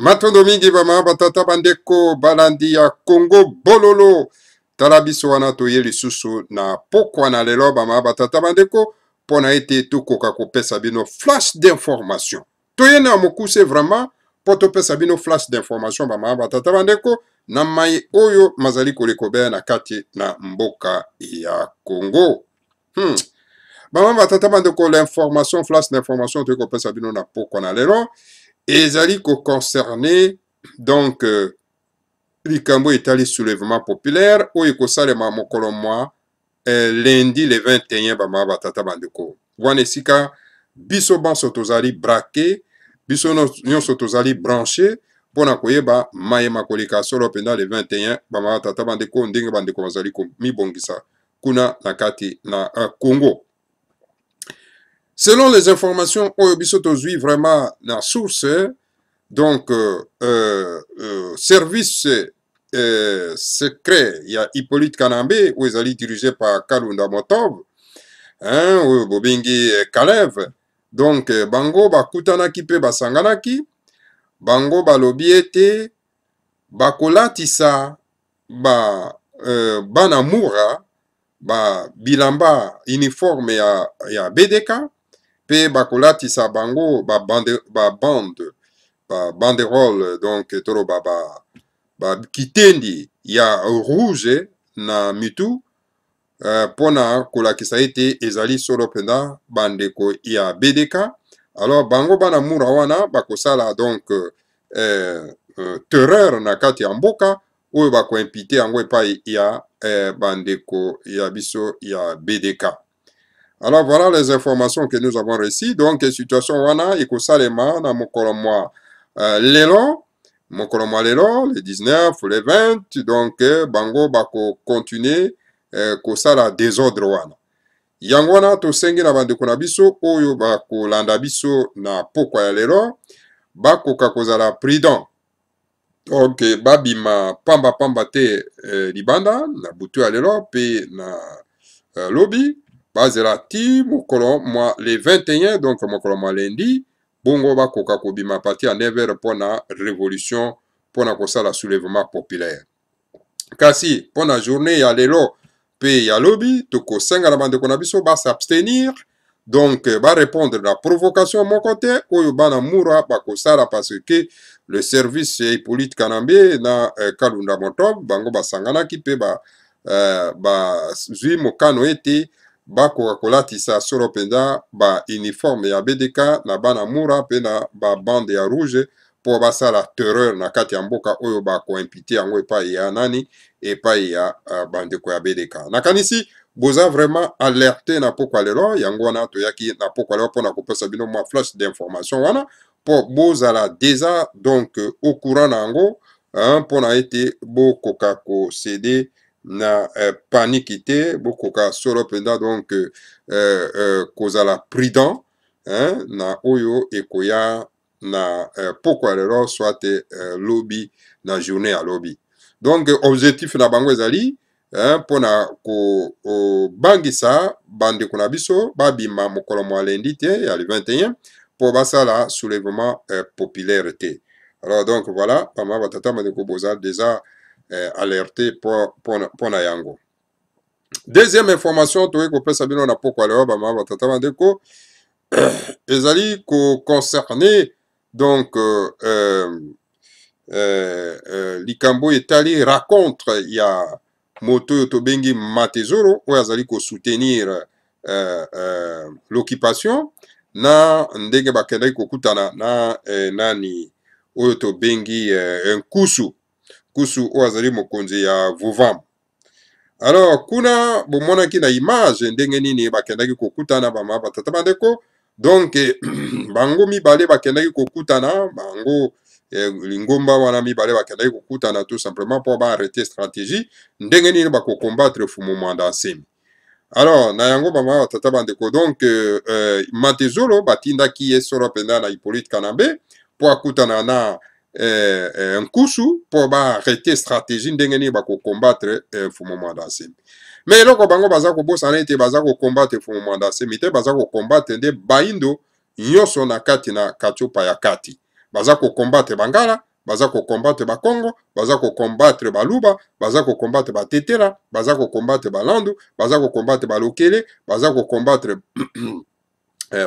Matondo mingi bamama batata bandeko balandi ya Congo bololo. Tala biso wana toye lisusu na pokwa na lelo bamama batata bandeko mpo na ete tokoka kopesa bino flash d'information. Toye na mokuse vraiment mpo topesa bino flash d'information bamama batata bandeko na mai oyo mazali koleka na kati na mboka ya Congo. Bamama batata bandeko, l'information, flash d'information toyei kopesa bino na pokwa na lelo ezali koconcerne donc likambo etali soulèvement populaire oyo ekosalema mokolo mwa lundi le 21. Bamama batata bandeko, wana esika biso banso tozali braqué, biso nyonso tozali branché mpona koyeba mayema koleka solo mpenza le 21. Bamama batata bandeko, ndenge bandeko bazali komibongisa kuna na kati na Congo. Selon les informations oyo biso tozwi vraiment na source, donc service secret ya Hippolyte Kanambe oyo ezali dirigé par Kalunda Motov, hein, oyo bobengi Kalev, donc bango bakutanaki mpe basanganaki. Bango balobi ete bakolatisa ba bana mura ba bilamba uniforme ya BDK mpe bakolatisa bango ba bande ba bande ba banderole, donc toloba ba kitendi ya rouge na mitu, mpona kolakisa ete ezali solo mpenza bandeko ya BDK. Alors bango bana mura wana bakosala donc terreur na kati ya mboka oyo bakoimpute yango epai ya bandeko ya biso ya BDK. Alors voilà les informations que nous avons reçues. Donc situation wana ekosalema na mokolo mwa lelo, mokolo mwa lelo le 19, le 20. Donc bango bakocontinue kosala désordre wana. Yango wana tosengi na bandeko na biso oyo bakolanda biso na pokwa ya lelo bakoka kozala prudent, donc babima pamba pamba te libanda na butu ya lelo mpe na lobi. Bazela ti mokolo mwa le 21, donc mokolo mwa lundi, bongo bakoka kobima partir ya 9h mpona révolution, mpona kosala soulèvement populaire. Kasi mpona journée ya lelo mpe ya lobi, tokosenga na bandeko na biso bas'abstenir, donc barépondre na provocation moko te oyo bana mura bakosala, parce que le service ya Hippolyte Kanambe na Kalunda Motov, bango basanganaki mpe bazwi mokano ete bakoka kolatisa solo mpenza bauniforme ya BDK na bana mura mpe na babande ya rouge mpo basala terreur na kati ya mboka oyo bakoimpute yango epai ya nani? Epai ya bandeko ya BDK. Nakanisi boza vraiment alerte na pokwa lelo. Yango wana toyaki na pokwa lelo mpona kopesa bino mwa flash d'information wana mpo bozala déjà donc au courant na yango, mpona ete bokoka kocéder na panique te, bokoka solo mpenza donc kozala prudent, hein, na oyo ekoya na pokwa lelo soit lobi, na journée ya lobi. Donc objectif na bango ezali mpona kobangisa bandeko na biso babima mokolo mwa lundi te ya le 21 mpo basala soulèvement populaire te. Alors donc voilà, bamama batata bandeko, boza déjà alerté mpona yango. Deuxième information toyei kopesa bino na pokwa lelo, bamama batata bandeko, ezali koconcerne donc likambo etali rencontre ya moto oyo tobengi Matezolo, oyo azali kosoutenir l'occupation, na ndenge bakendaki kokutana na nani oyo tobengi Nkusu Nkusu, oyo azali mokonzi ya Vuvam. Alors kuna bomonaki na image ndenge nini bakendaki kokutana, bama batata bandeko. Donc bango mibale bakendaki kokutana, bango lingomba wana mibale bakendaki kokutana tout simplement mpo baarrêter stratégie ndenge nini bakokombattre Fumu Mwanda Nsemi. Alors na yango, bama batata bandeko, donc Matezolo batindaki ye solo mpenza na Hippolyte Kanambe mpo akutana na Nkusu mpo baarrêter stratégie ndenge nini bakokombattre Fumu Mwanda Nsemi. Mais eloko bango baza kobosana ete baza kokombattre Fumu Mwanda Nsemi te, baza kokombattre nde baindo nyonso na kati na Katiopa ya kati. Baza kokombattre Bangala. baza kocombattre Bakongo, baza kocombattre Baluba, baza kocombattre Batetela, baza kocombattre Balandu, baza kocombattre Balokele, baza kocombattre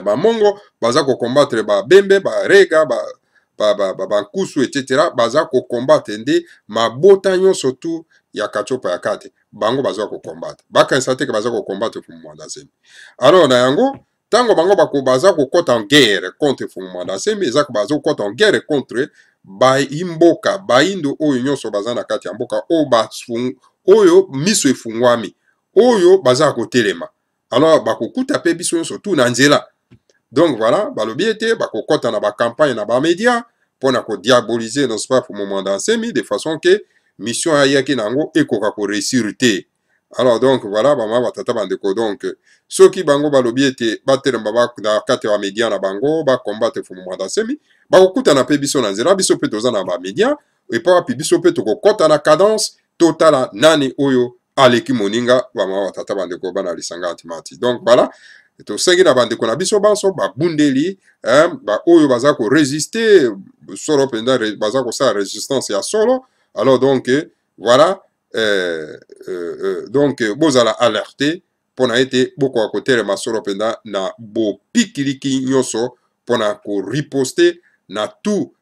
Bamongo, baza kocombattre Babembe, Barega, Bankusu, etc. Baza kocombattre nde mabota nyonso tu ya Katiopa ya kate. Bango baza kocombattre, bakanisa te ke baza kocombattre Mfumu Mwanda Nsemi. Alors na yango, ntango bango baza kokɔta en guerre contre Mfumu Mwanda Nsemi, eza baza kokɔta en guerre contre bayimboka bayindo oyo nyonso baza na kati ya mboka, oyo oyo miso efungwami, oyo baza kotelema. Alors bakokuta mpe biso nyonso tu na nzela. Donc voilà, balobi ete bakokɔta na bacampagne na bamédia mpona kodiaboliser, n'est-ce pas, Mfumu Mwanda Nsemi, de façon ke mission ayaki na yango ekoka koréussir te. Alors donc voilà, bamama, batata, bandeko, donc soki bango balobi ete batelema na kati ya bamédia na bango, bacombattre Mfumu Mwanda Nsemi, bakokutana mpe biso na nzela. Biso mpe toza na bamédia epa wapi biso mpe tokokɔta na cadence, totala nani oyo aleki moninga. Bamama, batata, bandeko, bana lisanga antimati, donc voilà, tosengi na bandeko na biso banso babundeli baoyo baza korésister solo mpenza, baza kosala résistance ya solo. Alors donc voilà, donc bozala alerte mpona ete bokoka kotelema solo mpenza na bopikiliki nyonso mpona koriposter na tout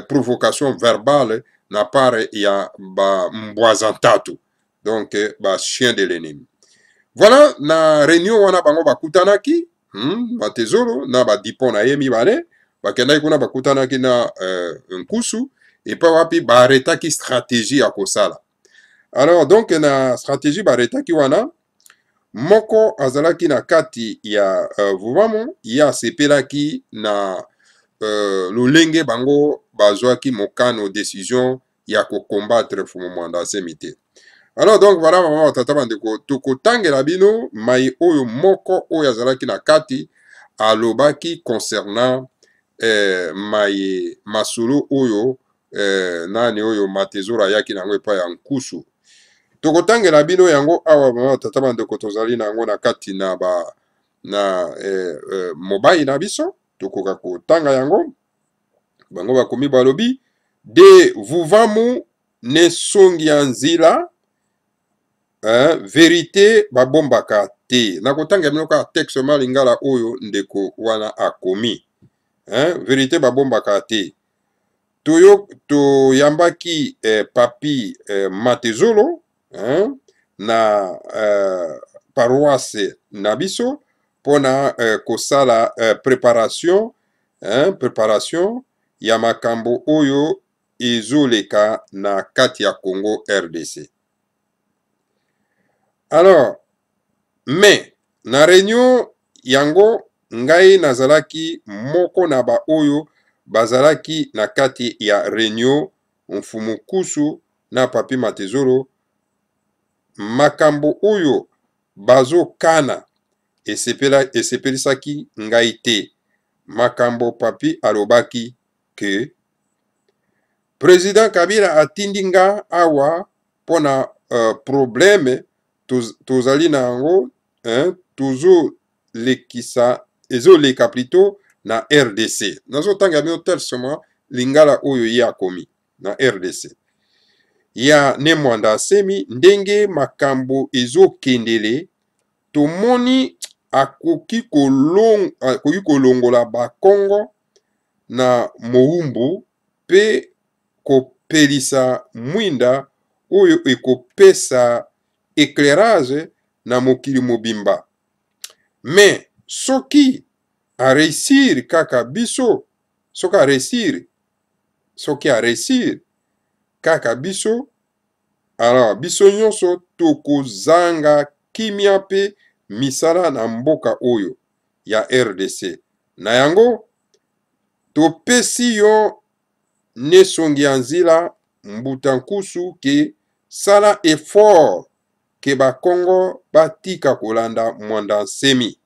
provocation verbale na part ya bambwaza ntatu, donc bachien de l'ennemi. Voilà, na réunion wana bango bakutanaki, Matezolo na badipon na ye mibale bakendaki kuna, bakutanaki na Nkusu epai wapi baarrêtaki stratégie ya kosala. Alors donc na stratégie baarrêtaki wana, moko azalaki na kati ya Vuvamu, ye asepelaki na lolenge bango bazwaki mokano, décision ya kocombattre Mfumu Mwanda Nsemi te. Alors donc voilà, mama, batata, bandeko, tokotangela bino mai oyo moko oyo azalaki na kati alobaki concernant mai masolo oyo nani oyo Matezoro ayaki na yango epai ya Nkusu. Tokotangela bino yango awa, mama, batata, bandeko. Tozali na yango na kati na ba na mobai na biso, tokoka kotanga yango. Bango bakomi, balobi de Vuvamu ne songi ya nzila, vérité babombaka te. Nakotanga bino kaka texte ma lingala oyo ndeko wana akomi, vérité babombaka te. Toyo toyambaki Papi Matezolo, na paroisse na biso mpona kosala préparation, préparation ya makambo oyo ezoleka na kati ya Congo RDC. Alors mais na réunion yango, ngai nazalaki moko na baoyo bazalaki na kati ya réunion. Mfumu Kusu na Papi Matezolo, makambo oyo bazokana esepelisaki ngai te. Makambo Papi alobaki ke président Kabila atindi nga awa mpona problème tozali na yango, tozolekisa, ezoleka plutôt na RDC. Nazotanga bino telsema lingala oyo ye akomi na RDC ya Ne Mwanda Asemi. Ndenge makambo ezokendele, tomoni akoki kolongola Bakongo na mowumbu mpe kopelisa mwinda oyo ekopesa éclairage na mokili mobimba. Mais soki aréussir kaka biso, soki aréussir, soki aréussir kaka biso, alors biso nyonso tokozanga kimia mpe misala na mboka oyo ya RDC. Na yango topesi yo nesongi ya nzila, mbuta Nkusu, ke sala effort ke Bakongo batika kolanda Mwanda Nsemi,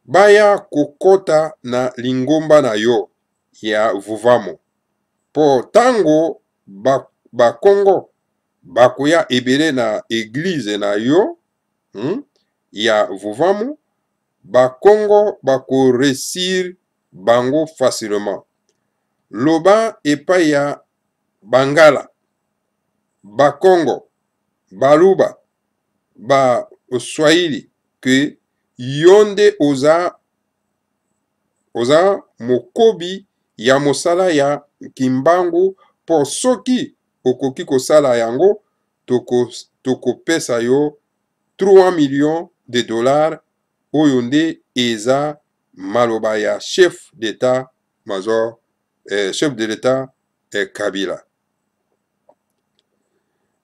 baya kokɔta na lingomba na yo ya Vuvamo, mpo ntango Bakongo bakoya ebele na église na yo, ya Vuvamu, Bakongo bakoréussir bango facilement. Loba epai ya Bangala, Bakongo, Baluba, ba Swahili que yo nde oza oza mokobi ya mosala ya Kimbangu po soki okoki kosala yango toko tokopesa yo 3 millions de dollars oyo nde eza maloba ya chef d'etat major eh, chef de l'etat eh, Kabila.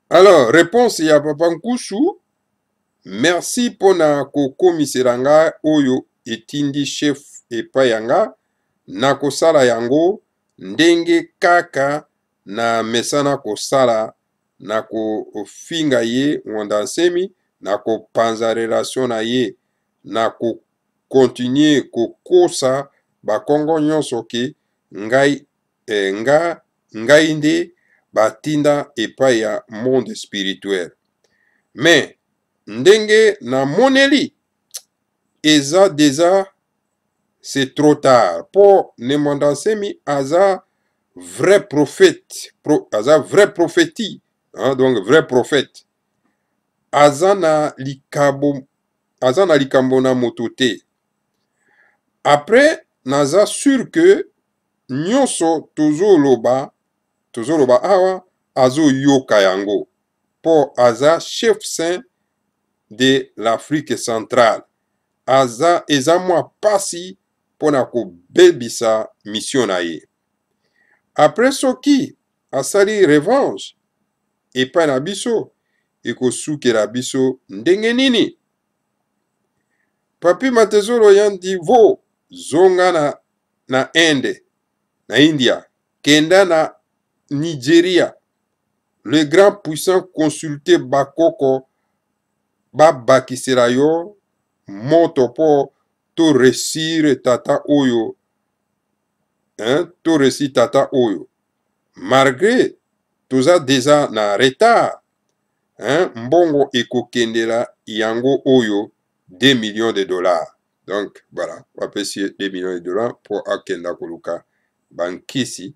Alors réponse ya papa Nkusu, merci pona kokomisela nga oyo etindi chef epai ya nga, nakosala yango ndenge kaka na mesana kosala, nakofinga ye Mwanda Nsemi, nakopanza relation na ye, nako continuer kokosa bakongo nyonso ke ngai eh, nga ngai nde batinda epai ya monde spirituel. Mais ndenge namoneli eza deja c'est trop tard po Ne Mwanda Nsemi aza vrai prophète pro, aza vrai prophétie hein, donc vrai prophète aza na likabo aza na likambo na moto te après naza sur que nyonso tozoloba tozoloba awa azoyoka yango po aza chef saint de l'Afrique centrale aza eza mwa pasi mpo na kobebisa mission na ye après soki asali revanche epai na biso ekosukela biso ndenge nini? Papi Matezolo Yandivo zonga na, na Inde na India kenda na Nigeria le grand puissant consulte bakoko babakisela yo moto mpo to resire tata oyo hein, to resi tata oyo malgre toza deja na retard hein, mbongo ekokendela yango oyo 2 millions de dollars donc voilà bapesi ye 2 millions de dollars mpo akenda koluka bankisi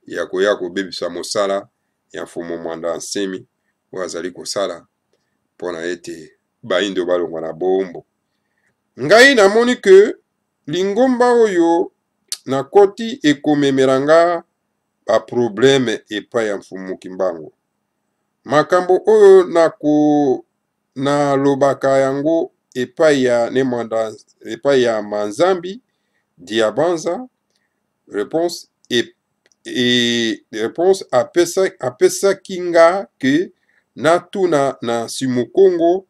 ya koya kobebisa mosala ya mfumu Mwanda Nsemi oyo azali kosala mpo na ete baindo balongwa na boombo. Ngai namoni ke lingomba oyo nakoti ekomemela nga ba problème epai ya Mfumu Kimbangu. Makambo oyo nako nalobaka yango epai ya Ne Mwanda epai ya Manzambi Diabanza Reponse e, e, reponse apesa, apesaki nga ke natuna na Simukongo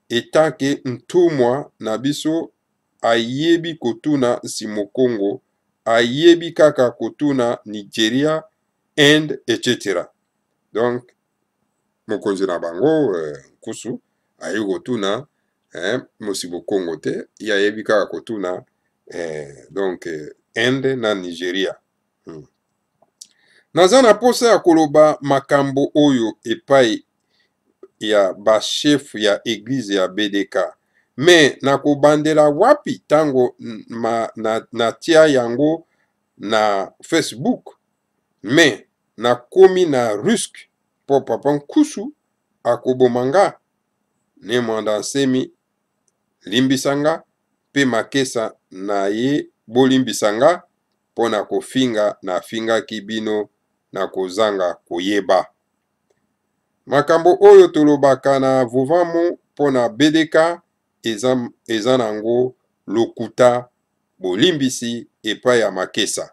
etant ke ntumwa na biso ayebi kotuna Nsimukongo ayebi kaka kotuna Nigeria, Inde etc. Donc mokonzi na bango eh, Nkusu ayebi kotuna eh, Mosimukongo te, ye ayebi kaka kotuna eh, donc eh, Inde na Nigeria. Naza na posa ya koloba makambo oyo epai ya ba chef ya eglise ya BDK mais nakobandela wapi tango ma, na, natia yango na Facebook mais nakomi na risque po papa Nkusu akoboma nga Ne Muanda Nsemi limbisa nga pe makesa na ye bolimbisa nga pona kofinga nafingaki bino na kozanga koyeba. Makambo oyo tolobaka na Vuvamu pona BDK eza eza nango lokuta bolimbisi epai ya makesa.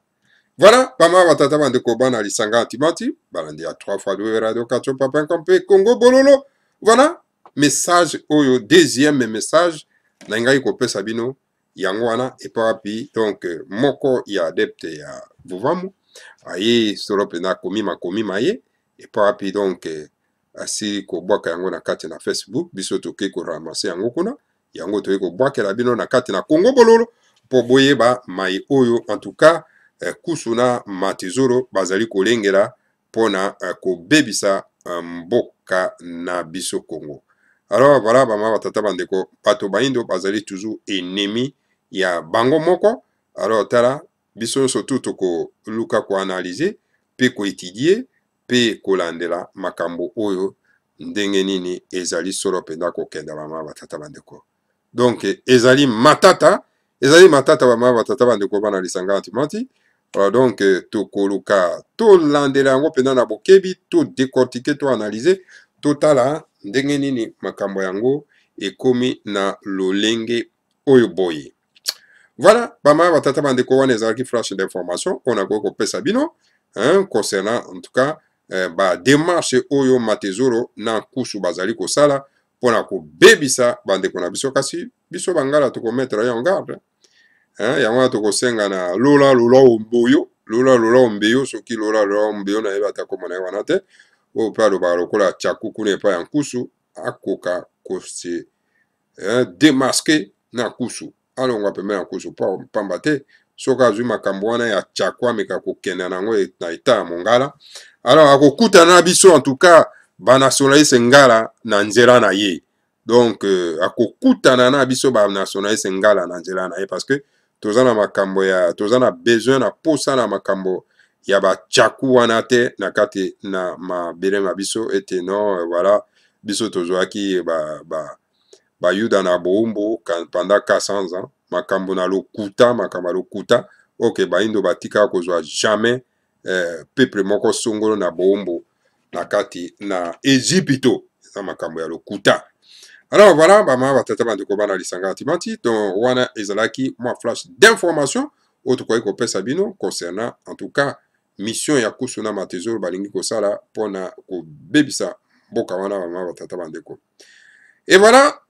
Voilà, bama batata bandeko bana lisanga antimati balandi ya 3 fois 2 radio katiopa point com mpe Congo bololo. Voilà message oyo deuxième message na ngai kopesa bino yango wana epa wapi donc moko ya adepte ya Vuvamu aye solo mpenza akomi makomi maye epa wapi donc asili kobwaka yango na kati na Facebook biso toke koramase yango kuna yango toye kobwakela bino na kati na Congo bololo mpo boyeba mai oyo en tout cas eh, kusu na matizolo bazali kolengela mpo na eh, kobebisa eh, mboka na biso Congo. Alors voilà bama batata bandeko bato baindo bazali toujours ennemi ya bango moko. Alors tala Biso nyonso tu tokoluka koanalyse mpe koetudie mpe kolandela makambo oyo ndenge nini ezali solo mpenza kokenda, bamama, batata, bandeko. Donc ezali matata, ezali matata, bamama, batata, bandeko, bana lisanga antimati. Donc tokoluka tolandela yango mpenza na bokebi, todécortiquer, toanalyse, totala ndenge nini makambo yango ekomi na lolenge oyo boye. Voilà, bamama, batata, bandeko, wana ezalaki flash d'information oyo nakoki kopesa bino, hein, concernant en tout cas badémarche oyo Matezolo na Nkusu bazali kosala mpona kobebisa bandeko na biso. Kasi biso bangala tokomettre ye en garde, hein. Yango wana tokosenga na Lola Lola Omboyo, Lola Lola Ombeyo, soki Lola Lola Ombeyo, nayebi ata komona ye wana te, oyo mpe alobaka lokola Tyaku kuna epai ya Nkusu, akoka kose, hein, démasquer na Nkusu, alongwa pembeni ya Nkusu, pamba te soki azwi makambo wana ya Tyaku, ameka kokende na yango na eta ya Mongala, alors akokutana na biso, en tout cas banationaliste ngala na nzela na ye. Donc akokutana na biso banationaliste ngala na nzela na ye, parce que toza na makambo ya, toza na besoin na posa na makambo ya batyaku wana te na kati na mabele ma biso. Ete non, voilà, biso tozwaki bayuda na bowumbu pendant 400 ans, makambo na lokuta, makambo ya lokuta. Ok, bayindo batikaka kozwa jamais peuple moko songolo na bowumbu na kati na Egypto, eza makambo ya lokuta. Alors voilà, bamama, batata, bandeko, bana lisanga ya Timati, donc wana ezalaki mwa flash d'information oyo tokoki kopesa bino concernant en tout cas mission ya Kusu na Matezolo balingi kosala mpona kobebisa mboka wana, bamama, batata, bandeko. Et voilà,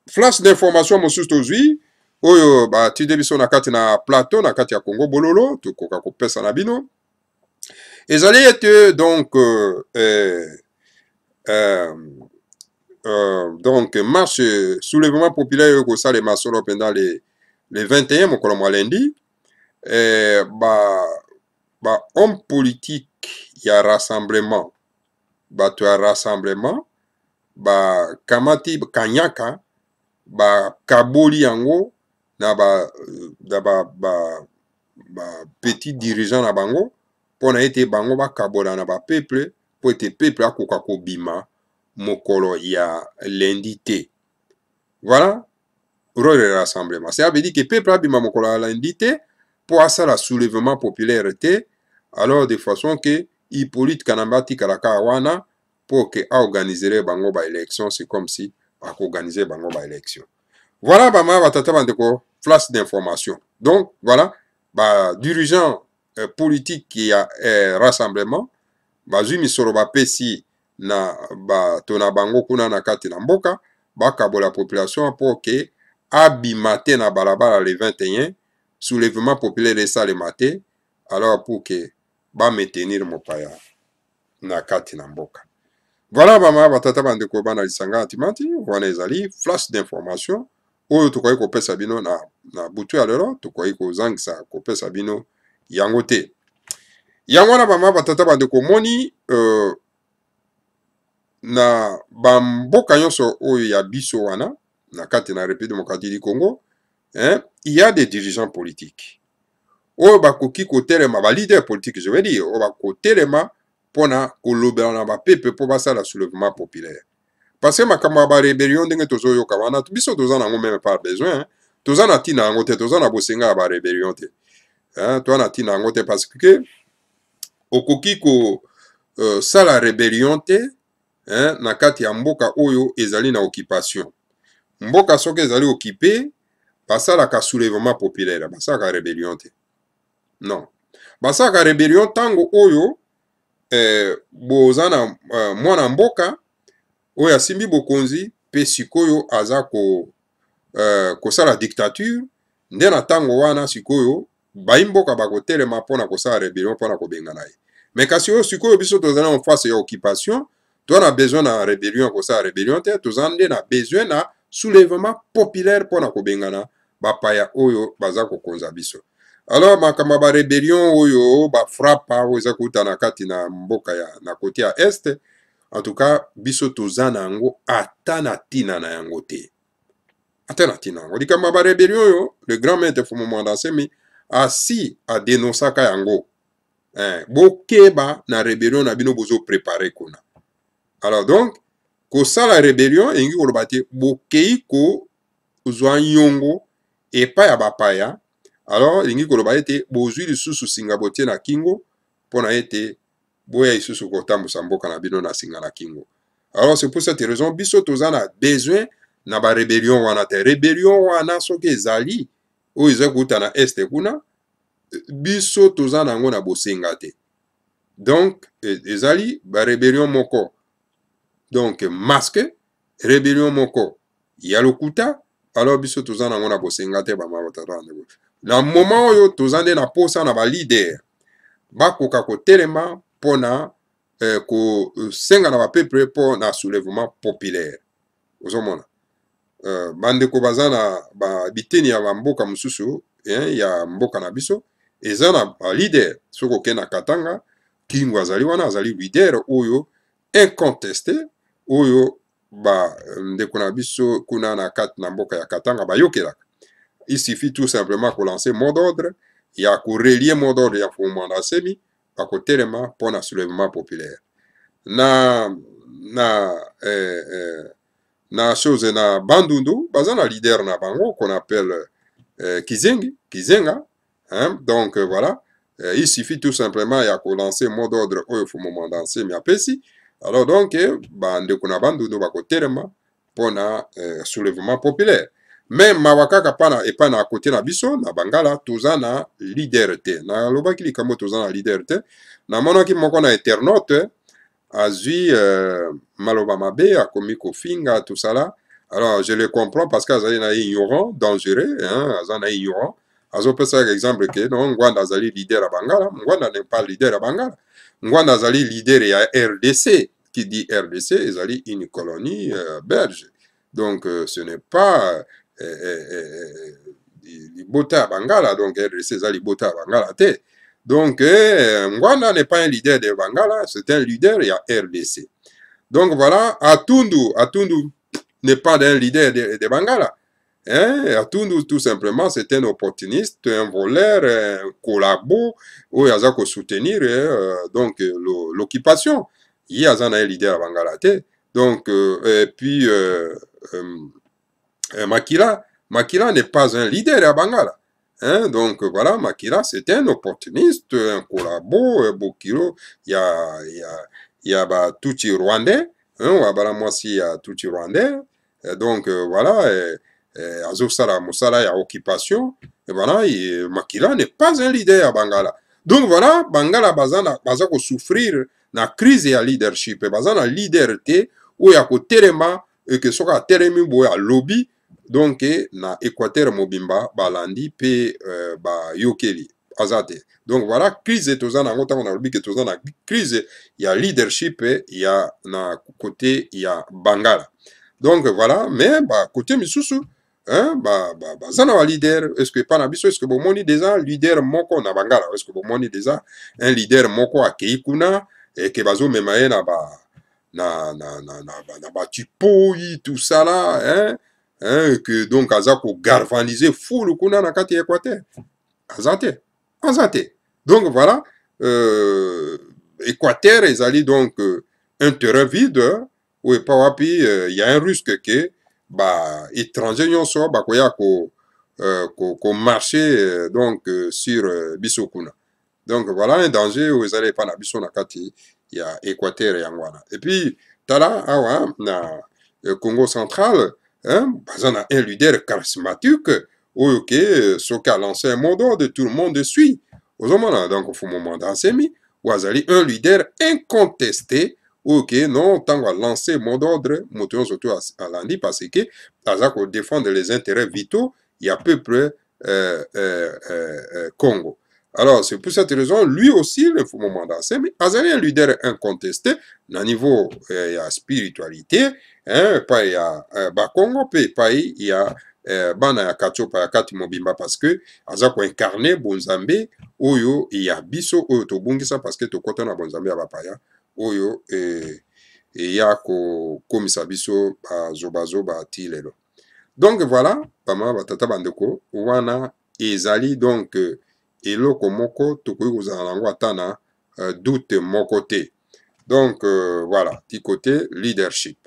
flash d'information mosusu tozwi oyo batindi biso na kati na plateau na kati ya Congo Bololo, tokoka kopesa na bino, ezali ete donc donc marche soulèvement populaire oyo ekosalema solo mpenza le 21, mokolo mwa lundi, ba homme politique ya rassemblement, bato ya rassemblement bakamati kanyaka, bakaboli yango na ba petit dirigeant na bango, mpona ete bango bakabola na bapeuple, mpo ete peuple akoka kobima mokolo ya lundi te. Voilà rôle ya rassemblement. Ça veut dire que peuple abima mokolo ya lundi te mpo asala soulèvement populaire te, alors de façon que Hippolyte Kanambe atikala kaka wana mpo ke aorganiser bango baélection. C'est comme si akoorganiser bango baélection. Voilà, bamama, batata, bandeko, flash d'information. Donc voilà, badirigeant politique ya rassemblement bazwi misolo, bapesi na bato na bango kuna na kati na mboka, bakabola population mpo ke abima te na balabala le 21, soulèvement populaire esalema te, alors pour ke bamaintenir mopaya na kati na mboka. Voilà, bamama, batata, bandeko, bana lisanga ya Ntimati, wana ezali flash d'information oyo tokoki kopesa bino na butu ya lelo. Tokoki kozangisa kopesa bino yango te. Yango wana, bamama, batata, bandeko, omoni na bamboka nyonso oyo ya biso wana na kati na République démocratique du Congo, hein, il y a des dirigeants politiques oyo bakoki kotelema, baleader politique je veux dire, oyo bakotelema mpona kolobela na bapeuple mpo basala soulèvement populaire. Parce que makambo ya barébellion ndenge tozoyoka wana, biso toza nango même pas besoin, toza na ntina yango te, toza na bosenga ya barébellion te, toza na ntina yango te, parce que okoki kosala rébellion te, hein, na kati ya mboka oyo ezali na occupation. Mboka soki ezali occupé, basalaka soulèvement populaire, basalaka rébellion te. Non, basalaka rébellion ntango oyo boza na mwana mboka oyo asimbi bokonzi mpe sikoyo aza kosala dictature. Nde na ntango wana sikoyo bayi mboka bakotelema mpona kosala rébellion mpona kobengana ye. Mais kasi oyo sikoyo biso tozali en face ya occupation, toza na besoin na rébellion, kosala rébellion te. Toza nde na besoin na soulèvement populaire mpona kobengana bapaya oyo baza kokonza biso. Alors makambo ya barébellion oyo bafrappa, oyo eza kouta na kati na mboka ya na côté ya Est, en tout cas biso toza na yango ata na ntina na yango te, ata na ntina yango. Likambo ya barébellion oyo, le grand maître Fumu Mwanda Nsemi Asi adenosaka yango. Bokeba na rébellion na bino bozo préparer kuna. Alors donc kosala rébellion elingi koloba te bokei kozwa nyongo epai ya bapaya. Alors elingi koloba ete bozwi lisusu singa botie na kingo mpo na ete boya lisusu kotambusa mboka na bino na singa na kingo. Alors c'est pour cette raison biso toza na besoin na ba rébellion wana te. Rébellion wana soki ezali oyo eza kouta na este kuna, biso toza na yango na bosenga te. Donc ezali ba rébellion moko donc masque, rébellion moko ya lokuta. Alors biso toza na yango na bosenga te. Bamama, batata, bandeko, na moment oyo toza nde na posa na baleader bakoka kotelema mpona kosenga na bapeuple mpo na soulèvement populaire. Ozomona bandeko baza na biteni ya bamboka mosusu ya mboka na biso, eza na baleader. Soki okende na Katanga, Kingo azali wana, azali leader oyo incontesté, oyo bandeko na biso kuna na kati na mboka ya Katanga bayokelaka. Il suffit tout simplement kolancer mot d'ordre, ya korelier mot d'ordre ya Mfumu Mwanda Nsemi, bakotelema mpona soulèvement populaire. Na chose na Bandundu, baza na leader na bango qu'on appelle Kizengi Kizenga, hein? Donc voilà, il suffit tout simplement ya kolancer mot d'ordre oyo Mfumu Mwanda Nsemi apesi. Alors donc bandeko na Bandundu bakotelema mpona soulèvement populaire. Mais mawa kaka pana epai na kote na biso na Bangala, toza na leader te. Nalobaki likambo, toza na leader te. Namonaki moko na internaute azwi maloba mabe, akomi kofinga, tout ça là. Alors je le comprends parce que azali na ignorant dangereux, hein, aza na ignorant. Azopesaka exemple ke non, Ngwanda azali leader ya Bangala. Ngwanda n'est pas leader ya Bangala. Ngwanda azali leader ya RDC. Qui dit RDC, ezali une colonie belge. Donc ce n'est pas libota ya Bangala. Donc RDC eza libota ya Bangala te. Donc Ngwanda n'est pas un leader de Bangala, c'est un leader ya RDC. Donc voilà, Atundu, Atundu n'est pas un leader de Bangala, hein? Atundu, tout simplement, c'est un opportuniste, un voleur, un collabo oyo aza kosoutenir donc l'occupation. Ye aza na ye leader ya Bangala te. Donc et puis Makila, Makila n'est pas un leader ya Bangala, hein? Donc voilà, Makila, c'est un opportuniste, un collabo, bokilo ya batutsi rwandais, hein? Abala mwasi ya tutsi rwandais. Donc voilà, azosala mosala ya occupation. Et voilà, et Makila n'est pas un leader ya Bangala. Donc voilà, Bangala baza kosouffrir na crise ya leadership. Baza na leader te oyo ya kotelema eke soki atelemi boye, alobi, donc na Équateur mobimba balandi mpe bayokeli. Aza te. Donc voilà crise toza na yango. Ntango nalobi ke toza na crise ya leadership ya na côté ya Bangala. Donc voilà, mais bakote misusu, hein, baza na baleader. Est ce que epa na biso, est ce que bomoni déjà leader moko na Bangala? Est ce que bomoni déjà un leader moko akei kuna eke bazomema ye na ba na na na na, na batipoi, tout ça là, hein, que donc aza kogalvaniser foule kuna na kati ya Équateur? Aza te, aza te. Donc voilà, Équateur ezali donc un terrain vide oyo epa wapi y a un risque ke baétranger nyonso bakoya komarcher donc sur biso kuna. Donc voilà un danger oyo ezali epa na biso na kati ya Équateur, yango wana. Et puis tala awa na Congo Central, hein, baza na un leader charismatique oyo ke soki alance un mot d'ordre, tout le monde suit. Ozomona donc Mfumu Mwanda Nsemi, oyo azali un leader incontesté, oyo ke non, ntango alance mot d'ordre, moto nyonso to alandi, parce que aza kodéfendre les intérêts vitaux ya peuple Congo. Alors c'est pour cette raison, lui aussi, le Mfumu Mwanda Nsemi azali un leader incontesté na niveau ya spiritualité, hein, epai ya Bakongo mpe epai ya bana ya Katiopa ya kati mobimba, parce que aza koincarner bonzambe oyo ya biso oyo tobungisa, parce que tokɔta na bonzambe ya bapaya oyo eya kokomisa biso bazobazoba ti lelo. Donc voilà, bamama, batata, bandeko, wana ezali donc eloko moko tokoki kozala na yango ata na doute moko te. Donc voilà, ti côté leadership.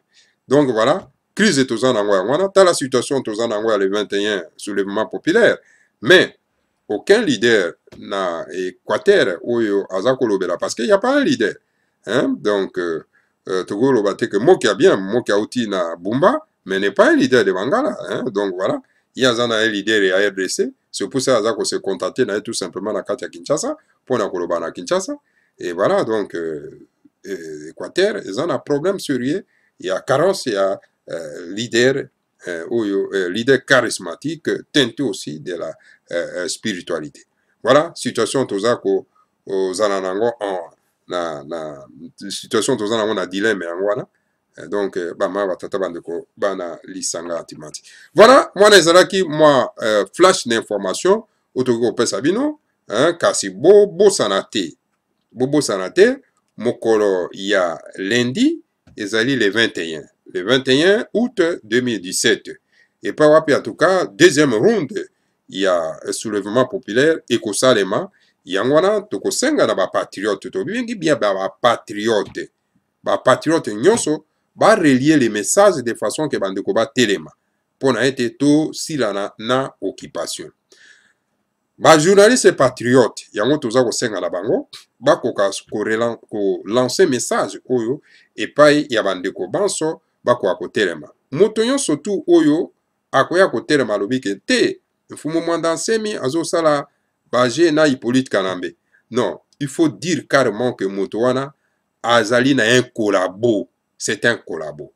Donc voilà, crise toza na yango yango wana. Tala situation toza na yango ya le 21, soulèvement populaire, mais aucun leader na Équateur oyo aza kolobela, parce que y a pas un leader, hein? Donc tokoloba te que Moki a bien, Moki auti na Bumba, mais n'est pas un leader de Bangala, hein? Donc voilà, ye aza na un leader ya RDC. C'est pour ça aza kose contacter na ye tout simplement na kati ya Kinshasa mpona koloba na Kinshasa. Et voilà, donc Équateur eza na problème sérieux ya carence ya leader oyo leader charismatique teinté aussi de la spiritualité. Voilà situation toza kozala nango na situation toza nango na dilemme yango wana. Donc bama, batata, bandeko, bana lisanga Ntimanti, voilà, mwana ezalaki mwa flash d'information oyo tokoki kopesa bino, hein. Kasi bobosana te, bobosana te, mokolo ya lundi ezali le 21, le 21 août 2017, epai wapi en tout cas deuxième round ya soulèvement populaire ekosalema. Yango wana tokosenga na bapatriote, tobengi bien bapatriote, bapatriote nyonso barelier le message de façon ke bandeko batelema mpo na ete tosilana na occupation. Bajournaliste patriote, yango toza kosenga na bango bakoka kolancer message oyo epai ya bandeko banso bakoka kotelema. Moto nyonso tu oyo akoya kotelema, alobi ke te, Mfumu Mwanda Nsemi azosala baje na Hippolyte Kanambe, non, il faut dire carrément que moto wana azali na un collabo, c'est un collabo.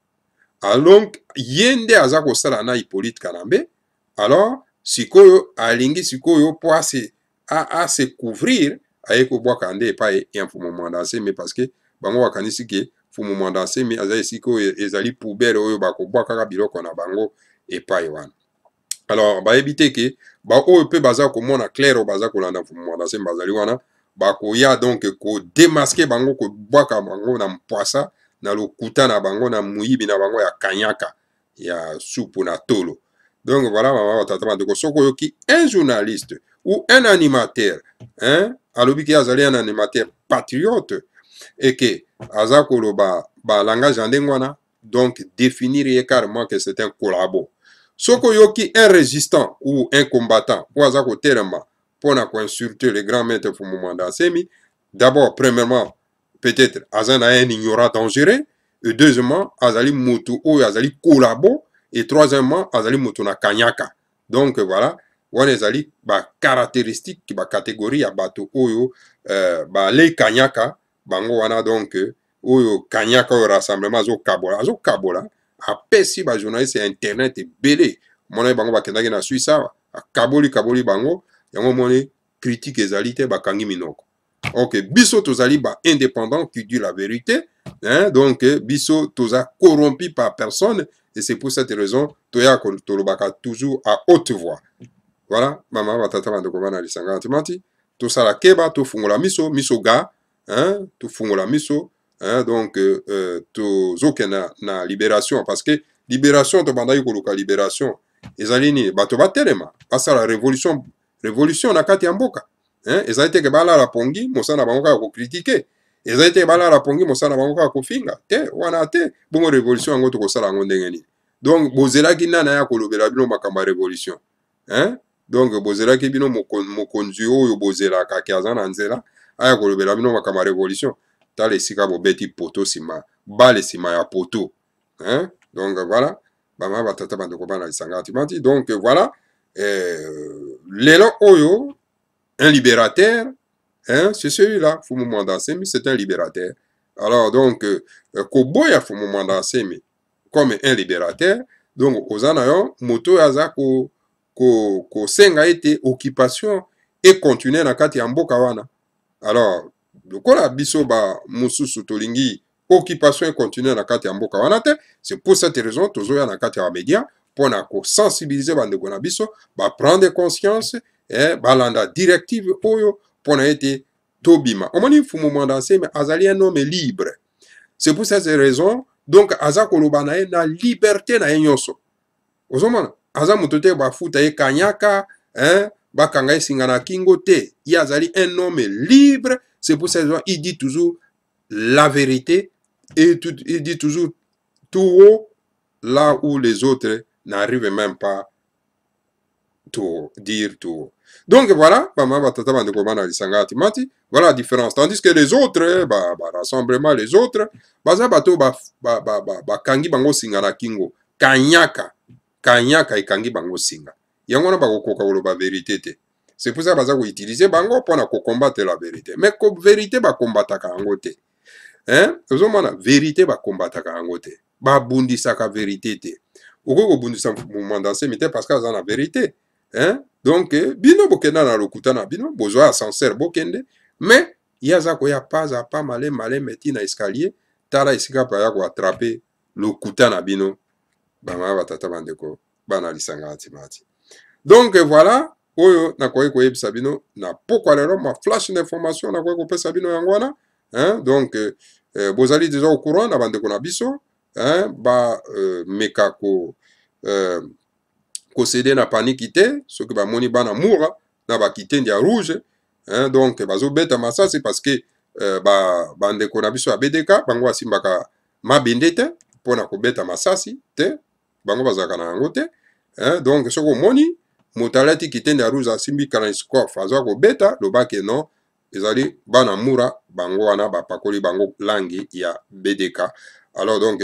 Alors ye nde aza kosala na Hippolyte Kanambe. Alors sikoyo alingi sikoyo mpo ase couvrir, aye kobwaka nde epai ya Mfumu Mwanda Nsemi, parce que bango bakanisi ke Mfumu Mwanda Nsemi aza esika oyo ezali poubelle oyo bakobwakaka biloko na bango epai wana. Alors bayebi te ke baoyo mpe baza komona clair, oyo baza kolanda Mfumu Mwanda Nsemi bazali wana, bakoya donc kodémasquer bango, kobwaka bango na mpwasa na lokuta na bango, na moyibi na bango ya kanyaka ya supu na tolo. Donc voilà, mama, batata, bandeko, soki oyoki un journaliste ou un animateur, hein, alobi ke azali un animateur patriote et ke aza koloba balangage ya ndenge wana, donc définir ye carrément que c'est un collabo. Soki oyoki un résistant ou un combattant oyo aza kotelema mpona koinsulter le grand maître Mfumu Mwanda Nsemi, d'abord, premièrement, peut-être aza na un ignorant dangereux, et deuxièmement, azali motu oyo azali collabo, et troisièmement, azali motu na kanyaka. Donc voilà, wana ezali bacaractéristique, bacatégorie ya bato oyo balei kanyaka bango wana. Donc oyo kanyaka oyo rassemblement azokabola, azokabola, apesi bajournaliste ya internet ebele. Omoni bango bakendaki na Suisse awa, akaboli kaboli bango yango. Omoni critique ezali te, bakangi minoko. Ok, biso tozali ba indépendant qui dit la vérité, hein? Donc biso toza corrompu par personne et c'est pour cette raison toya tolobaka toujours à haute voix. Voilà, mama, batata, bandeko, bana lisanga Ntimanti, tosala keba, tofungola miso, miso ga, hein? Tofungola miso, hein? Donc tozokenda na libération, parce que libération tobandaki koluka, libération ezali nini? Bato batelema, basala révolution, révolution na kati ya mboka, hein? Ezali te ke balala pongi, mosala na bango kaka kocritiquer. Ezali te balala pongi, mosala na bango kaka kofinga te wana te. Bongo révolution yango tokosala yango ndenge nini? Donc bozelaki nani aya kolobela bino makambo ya révolution, hein? Donc bozelaki bino mokonzi oyo bozelaka ke aza na nzela aya kolobela bino makambo ya révolution? Tala esika bobeti poto nsima bale nsima ya poto, hein? Donc voilà, bama, batata, bandeko, bana lisanga Ntimanti. Donc voilà, lelo oyo un libérateur, hein, c'est celui-là, Fumu Mwanda Nsemi, c'est un libérateur. Alors donc koboya Fumu Mwanda Nsemi comme un libérateur, donc oza na yo moto oyo aza kosenga ete occupation econtinue na kati ya mboka wana. Alors lokola biso bamosusu tolingi occupation econtinue na kati ya mboka wana te, c'est pour cette raison tozoya na kati ya bamédia mpona kosensibiliser bandeko na biso baprendre conscience, balanda directive oyo mpona ete tobima. Omoni, Mfumu Mwanda Nsemi azali un homme libre. C'est pour cette raison donc aza koloba na ye na liberté na ye nyonso. Ozomona, aza moto te bafuta ye kanyaka, hein? Bakanga ye singa na kingo te. Ye azali un homme libre. C'est pour ça il dit toujours la vérité et tout, il dit toujours tout haut là où les autres n'arrivent même pas tout dire tout haut. Donc voilà, bama batata bandeko bana lisanga timati, voilà la différence. Tandis que les autres, ba, ba rassemblement les autres, baza bato ba ba ba ba, ba kangi bango singa na kingo, kanyaka, kanyaka ekangi bango singa. Yango wana bakokoka koloba vérité te. C'est pour ça baza ko utiliser bango pona ko combattre la vérité. Mais ko vérité ba combattaka yango te. Hein? Ozomona vérité ba combattaka yango te. Babundisaka vérité te. Okoki kobundisa Muanda Nsemi te parce que aza na vérité. Hein? Donc bino bokenda na lokuta na bino, bozwa ascenseur bokende, mais ye aza koya pas à pas maleme maleme ti na escalier, tala esika pa ya ko attraper lokuta na bino. Bamama batata bandeko bana lisanga ya timati. Donc voilà oyo nakoki koyebisa bino na pokwa lelo, ma flash d'information nakoki kopesa bino yango wana, hein? Donc bozali déjà au courant na bandeko na biso, hein? Ba meka ko kosede na paniki te soki bamoni bana mura na bakitendi ya rouge, hein? Donc bazobeta masasi parce que bandeko na biso ya BDK bango basimbaka mabende te mpona kobeta masasi te, bango bazalaka na yango te, hein? Donc soki omoni moto alati kitendi ya rouge asimbi Kalashnikov azwa kobeta, lobake non, ezali bana mura bango wana bapakoli bango langi ya BDK. Alors donc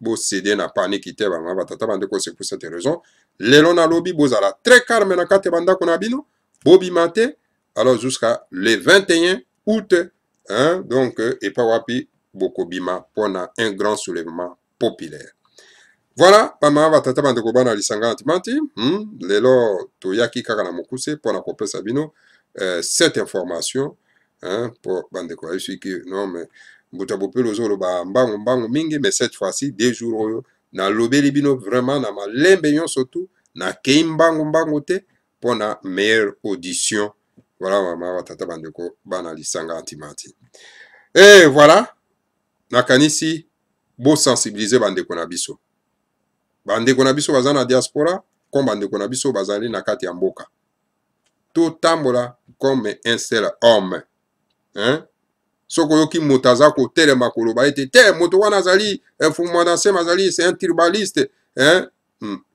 bosede na paniki te, bango batata bandeko. C'est pour cette raison lelo nalobi bozala très calme na kati ya bandako na bino, bobima te. Alors jusqu'à le 21 août, hein, donc epa wapi bokobima mpona un grand soulèvement populaire. Voilà, bamama batata bandeko bana lisanga ntimati, Lelo toyaki kaka na mokuse mpona kopesa bino cette information, hein, po bandeko bayebisi non mais mbuta bopelo ozoloba mbangu mbangu mingi, mais cette fois-ci 2 jours oyo nalobeli bino vraiment na malembe nyonso tu, nakei mbangu mbangu te mpona meilleure audition. Voilà, mama batata bandeko bana lisanga ntimati. Et voilà, nakanisi bosensibilize bandeko na biso, bandeko na biso baza na diaspora comme bandeko na biso bazali na kati ya mboka. Totambola comme un seul homme, hein? Soki oyoki moto aza kotelema koloba ete te moto wana azali Mfumu Nsemi azali, c'est un tribaliste, hein?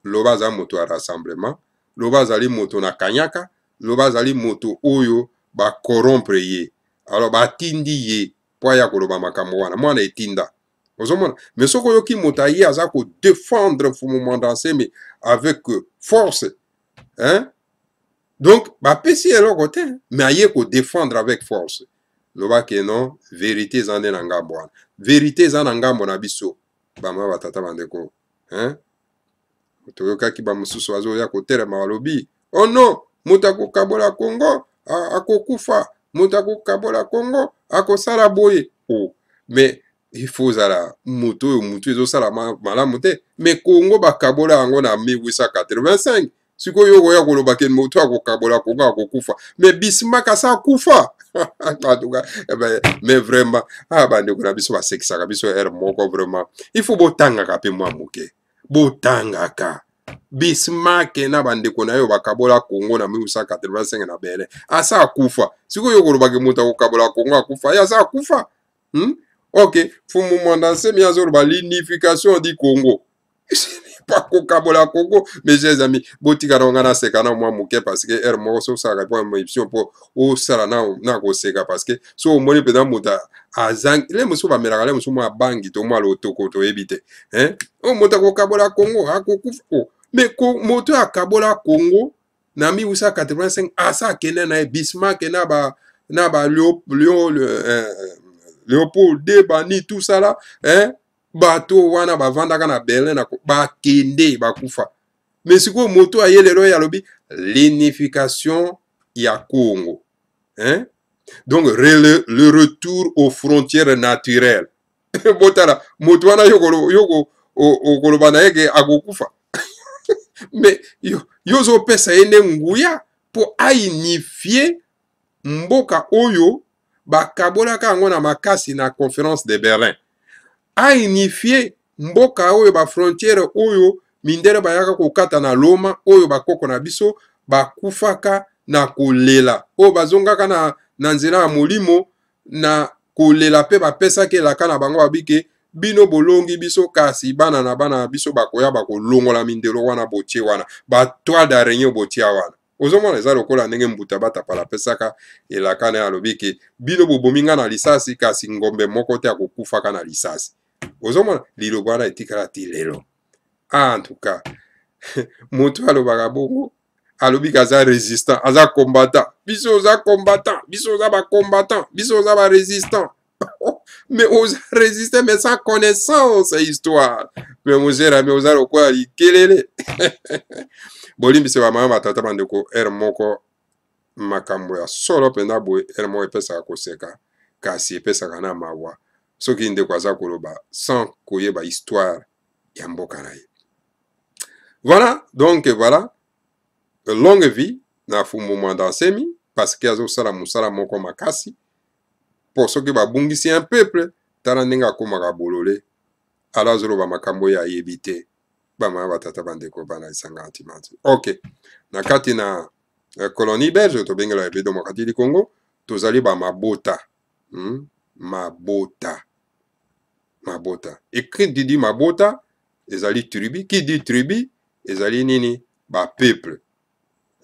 Loba aza moto ya rassemblement, loba azali moto na kanyaka, loba azali moto oyo bacorrompre ye, alors batindi ye mpo aya koloba makambo wana, mwana etinda ozomona. Mais soki oyoki moto aye aza kodefendre Mfumu Mwanda Nsemi avec force, hein? Donc bapesi eloko te, mais aye kodefendre avec force, loba ke non, vérité eza nde na ngambo wana, vérité eza na ngambo na biso, bama batata bandeko, hein? Toyokaki bamosusu bazoya kotelema, balobi: "Oh non, moto akokabola Kongo akokufa, moto akokabola Kongo akosala boye." Oh, mais il faut ozala moto oyo motu ezosala malamu te. Mais Kongo bakabola yango na 1885. Sikoyo okoya koloba ke moto akokabola Kongo akokufa, mais Bismarck asa akufa. En tout cas, mais vraiment, ah, bandeko na biso basekisaka biso ere moko. Vraiment, il faut botangaka mpe mwa moke, botangaka. Bismarck na bandeko na yo bakabola Kongo na 1885 na Berlin, asa akufa. Sikoyo okolobaki moto akokabola Kongo akufa, ye asa akufa, Ok, Mfumu Mwanda Nsemi azoloba l'unification du Congo, pas kokabola Congo. Mes chers amis, botika na nga naseka na mwa moke parce que heure moko so osalaka mpo émission mpo osala na koseka, parce que so omoni mpenza moto azangi le mosusu bamelaka le mosusu mwa bangi to mwa lotoko, toyebi te, hein? O moto akokabola Congo akokufa. O mais moto akabola Congo na 1885 asa akende na ye, Bismarck na ba Léopold de bani, tout ça là, hein? Bato wana bavandaka na Berlin na bakende bakufa. Mais sikoyo moto aye lelo oyo alobi l'unification ya Congo, hein? Donc le retour aux frontières naturelles. Botala moto wana, yo okoloba na ye ke akokufa, mais yo ozopesa ye nde nguya mpo aunifie mboka oyo bakabolaka yango na makasi na Conférence de Berlin, aunifie mboka oyo bafrontière oyo mindele bayaka kokata na Loma, oyo bakoko na biso. Bakufaka na kolela, oyo bazongaka na nzela ya molimo na kolela, mpe bapesaki elaka na bango, babike bino bolongi biso, kasi bana na bana na biso bakoya, bakolongola mindelo wana botie wana, batoile d'araignée botia wana. Ozomona, eza lokola ndenge mbuta Batapala apesaka elaka na ye, alobi ke bino bobomi nga na lisasi, kasi ngombe moko te akokufaka na lisasi. Ozomona, liloba wana etikala ti lelo. Ah, en tout cas, moto alobaka bongo, alobi ke aza résistant, aza combattant. Biso oza combattant, biso oza bacombattant, biso oza barésistant, mais oza résistant mais sans connaissance ya histoire. Mais mon cher ami, oza lokola likelele. Bolimbisi, bamama, batata, bandeko, ere moko makambo ya solo mpenza boye, ere moko epesaka koseka, kasi epesaka na mawa soki ndeko aza koloba sans koyeba histoire ya mboka na ye. Voilà, donc voilà, longue vie na Fumu Mwanda Nsemi, parce que azosala mosala moko makasi, mpo soki babungisi un peuple, tala ndenge akomaka bolole. Ala azoloba makambo oyo ayebi te. Bamama, batata, bandeko, bana esanga antimanti. Ok, na kati na colonie belge tobengela République démocratique du Congo, tozali bamabota, Mabota, mabota. Et qui dit mabota ezali tribu, qui dit tribu ezali nini? Bapeuple,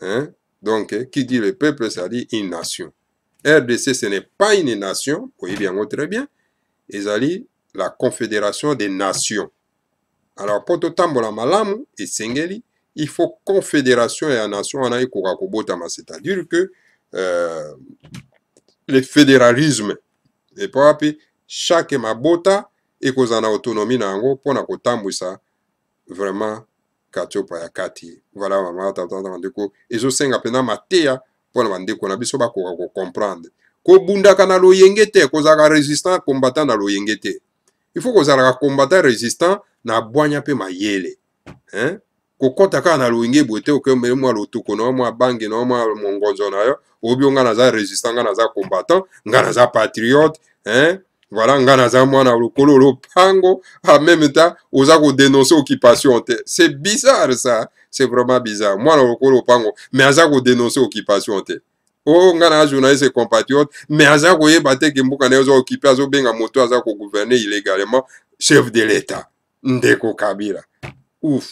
hein? Donc qui dit le peuple, c'est-à-dire une nation. RDC, ce n'est pas une nation, oyebi yango très bien, ezali la confédération des nations. Alors mpo totambola malamu, esengeli, il faut confédération ya nation wana ekoka kobotama, c'est-à-dire que le fédéralisme epo wapi chaque mabota ekozala na autonomie na yango mpona kotambwisa vraiment katiopa ya kati. Voilà, mama, tata, bandeko, ezosenga mpenza mateya mpona bandeko na biso bakoka kocomprendre. Kobundaka na loyenge te, kozalaka résistant, combattant na loyenge te. Il faut kozalaka combattant, résistant na bwanya mpe mayele, hein? Kokɔta kaka na loyenge boye te, okemele mwa lotoko na yo, mwa bange na yo, mwa mongonzo na yo, oyebi yo, nga naza résistant, nga naza combattant, nga naza patriote, hein? Voilà, nga naza mwana lokolo lopango. En même temps oza kodénoncer occupation te. C'est bizarre, ça, c'est vraiment bizarre. Mwana lokolo lopango, mais aza kodénoncer occupation te. O oh, nga na journaliste compatriote, mais aza koyeba te ke mboka na ye oza occupé, azobenga moto aza kogouverner illégalement chef de l'État, ndeko Kabila. Ouf,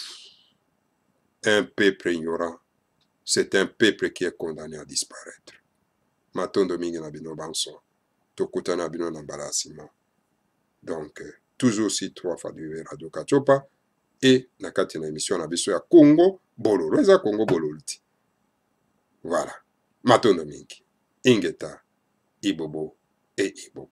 un peuple ignorant, c'est un peuple qui est condamné à disparaître. Matondo mingi na bino banso. Tokutana bino na mbala ya nsima. Donc toujours si 3 fois du Radio Katiopa e na kati na émission na biso ya Congo Bololo. Eza Congo Bololo ti. Voilà, matondo mingi. Ingeta, ibobo e ibobo.